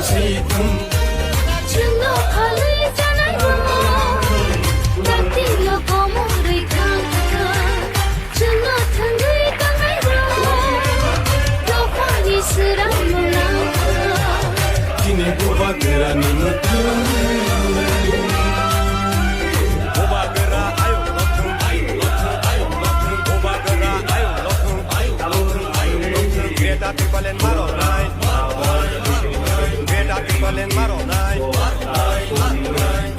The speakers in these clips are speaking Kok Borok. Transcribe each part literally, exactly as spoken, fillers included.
Chwngno phalwi chanairok, dakti lokomu rwi thang thang. Chwngno thangwi tongnairok, dophani swrang mwnang. Chini bubagrani mwthangwi. Bubagra ayuk lothung, ayuk lothung, ayuk lothung. Bubagra ayuk lothung, ayuk lothung, ayuk lothung. Greater Tipraland maro nai. Greater Tipraland maro nai.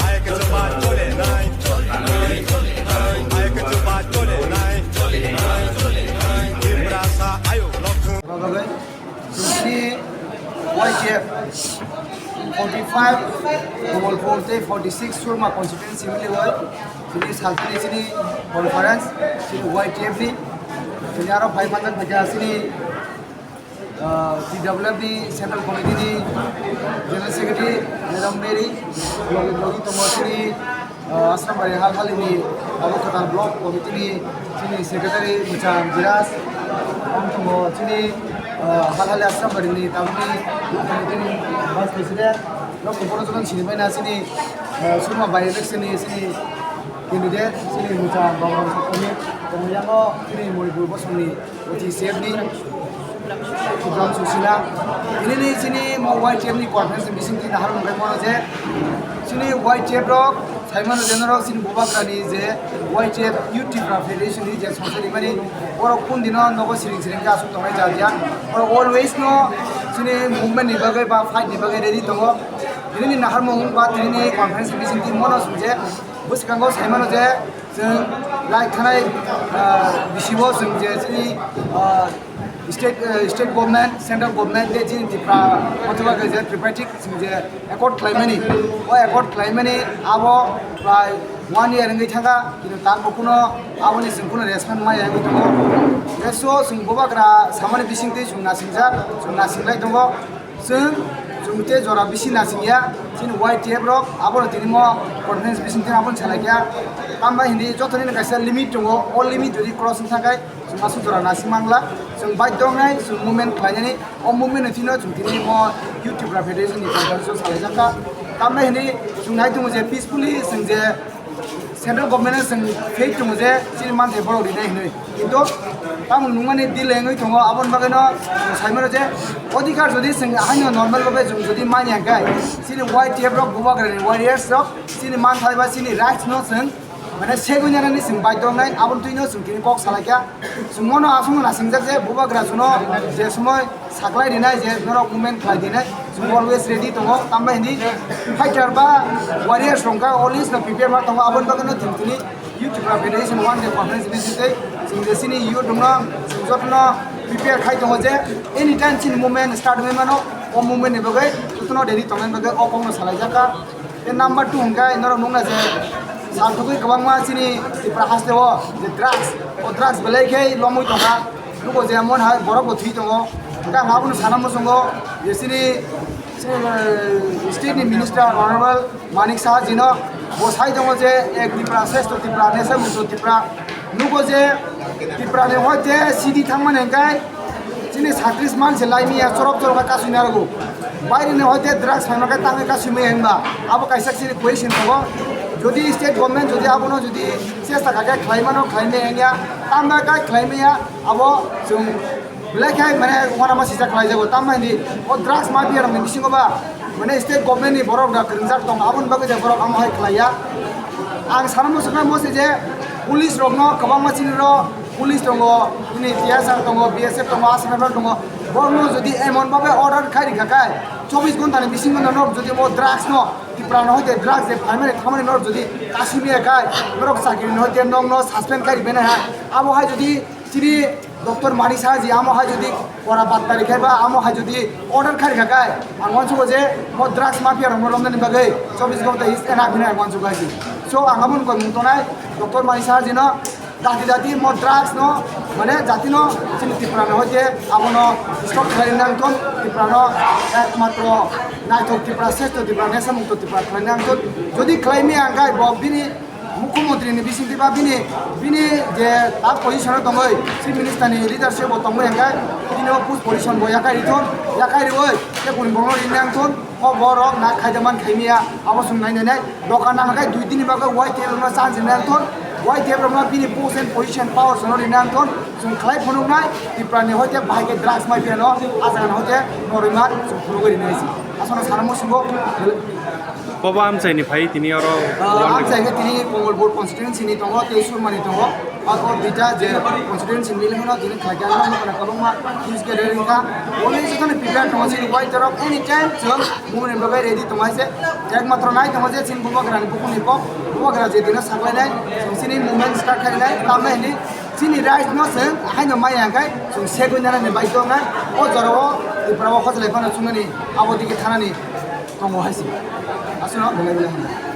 Ai ke chuba chole nai. Ai ke chuba chole nai. Tiprasa ayuk lothung. Sini Y T F forty five, double four tei forty six Surma constituency miliwi sini saltini sini conference sini Y T F ni sini aro phai manjak phaikha sini, ah, T W F ni Central Committee ni General Secretary Madam Mary, logi logi tongo sini, ah, Asrambari hal halini abo kwtal block committee ni chini secretary Mucham Biraj, ang tongo chini, ah, hal hali Asrambari ni tabukni block committee ni vice president, nok kuphuru jotono sini bai na chini, ah, Surma by election ni chini candidate chini Mucham Baburam Sokoni, tongo yango chini Moripur bosongni O T C F ni Subram Susila. Ini ni chini mo Y T F ni conference meeting di nahar mungkai mono je chini Y T F rok saimano je norok chini bubagrani je Y T F Youth Tipra Federation ni je sonsari mani borok kun dino nogo siring siring ke asuk tongnai ja dia. Borok always no chini movement ni bagwi ba fight ni bagwi ready tongo. Ini ni nahar mung ba tini ni conference meeting di mono sung je bwskango saimano je Chwng lai thanai, ah, bisi o chwng je chini, ah, state, ah, state government, central government tei chini Tripura, othoba khe je tripartite chwng je accord khlaimani, o accord khlaimani abo prai one year wngwi thangkha, kintu tamo kuno aboni chwng kuno response maya wngwi tongo. Tei so chwng bubagra samani bisingtwi chwng nasingjak, chwng nasinglai tongo. Chwng, chwng tei jora bisi nasingya, chini Y T F rok, abono tini mo conference bising tini abono salaikya. Tambai hindi jotoni no kaisa limit tongo, o limit jodi cross wngkha khe, chwng aswk jora nasing mangla, chwng baidhyo wngnai, chwng movement khlainani, o movement no tino chwng tini mo Youth Tipra Federation ni conference o salaijakha. Tambai hindi chwng nai tongo je peacefully chwng je Central government no chwng faith tongo je chini manthai borok rinai hinwi. Kintu tamo nungmani delay wngwi tongo, aboni bagwi no chwng saimano je odhikar jodi chwng haino normal bhabe chwng jodi manya hwnkhe chini Y T F rok, bubagrani warriors rok chini manthai ba chini rights no chwng mane segwi nanani chwng baidhyo wngnai, aboni twi no chwng tini kok salaikha. Chwng bono aswkno nasingjak je bubagra chwngno je somoi saklai rinai je norok movement khlai dinai, chwng always ready tongo. Tambai hindi fighter ba warriors rok kha always no prepare ma tongo, aboni bagwi no chwng tini Youth Tipra Federation one day conference ni sitei chwng je chini youth rokno chwng jotono prepare khai tongo je anytime chini movement start wngwi mano, o movement ni bagwi jotono ready tongnani bagwi o kokno salaijak kha. Tei number two hwnkhe norok nukna je salthogwi kwbangma chini Tripura haste o je drugs, o drugs belai khe lomwi tongkha, nugo je emon hai borok bo thwi tongo. Hwnkhe ang abono sana muchungo je chini, chini, eh, state ni minister honorable Manik Saha jino bo sai tongo je ek Tripura, shrestho Tripura, nesa mukto Tripura. Nugo je Tripura ni hoite C D thangmani hwnkhe chini satris man se laimiya chorok chorok khe kasui narwgo. Baire ni hoite drugs phaima khe tangwi kasui maya hinba abo kaisa chini question tongo. Jodi state government jodi abono jodi chesta kha khe khlai mano, khlai maya wngya, tamo khe khlai maya abo chwng belai khe mane uanama sijak khlai jago. Tamo hindi o drugs mafia rokni bisingo ba mane state government ni borok da kwrwngjak tongo, aboni bagwi je borok amo hai khlai ya. Ang sana muchungkha mo se je police rokno kwbangma chini ro police tongo, bini T S R tongo, B S F tongo, Assam Rifle tongo. Borokno jodi emon bhabe order khai rikha khai chobbish ghonta ni bisingo norok jodi o drugs no, Tripura no hoite drugs je phaimani thamani norok jodi kasui maya khai, norok chakri no hoite nokno suspend khai ribena hai. Abo hai jodi chini Doctor Manik Saha ji amo hai jodi kora battari khai ba amo hai jodi order khai rikha khai, ang uansugo je mo drugs mafia rokno romnani bagwi chobbish ghonta is enough hinwi ang uansugo hai se. So ang aboni kok mung tongnai Doctor Manik Saha ji no dati dati mo drugs no mane jati no chini Tripura no hoite abono stop khlai nang thon, Tripura no ekmatro naithok Tripura, shrestho Tripura, nesa mukto Tripura khlai nang thon. Jodi khlai maya ang khai bo bini Mukhyamantri ni bisingtwi ba bini, bini je tak position o tongwi, Chief Minister ni leadership o tongwi hwnkhe bini o post position bo yakai rithon, yakai riwi Tei kuni borokno rinai ang thon, o borok na khaida man khaimiya, abo chwng nai nai nai. Dokan nang khai dui dini bagwi Y T F rokno chance rinai ang thon, Y T F rokno bini post and position power sono rinai ang thon, chwng khlai phunuknai, Tripura ni hoite bahai khe drugs mafia no, a jaga ni hoite norima chwng phunugwi rinai si. Aswkno sana muchungo. Bobo amchaini phai tini oro Ah, ang jaga tini Komolpur constituency ni tongo, tei Surmani tongo. Ako duita je constituency ni level no tini khaikha, ano hwnba kwbangma news gathering kha. Already jotono prepare tongo, chini Y T F rok anytime chwng movement ni bagwi ready tongo hai se. Ekmatro nai tongo je chini Bubagra ni bukhuk ni kok, Bubagra je dino saklainai, chwng chini movement start khainai, tamnai hwnwi chini right no chwng haino maya hwnkhe chwng segwi nana ni baidhyo wngnai. O jorao Tripura o hojelai phano chwngnani abo digi thanani tongo hai se. Aswkno belai belai hambai.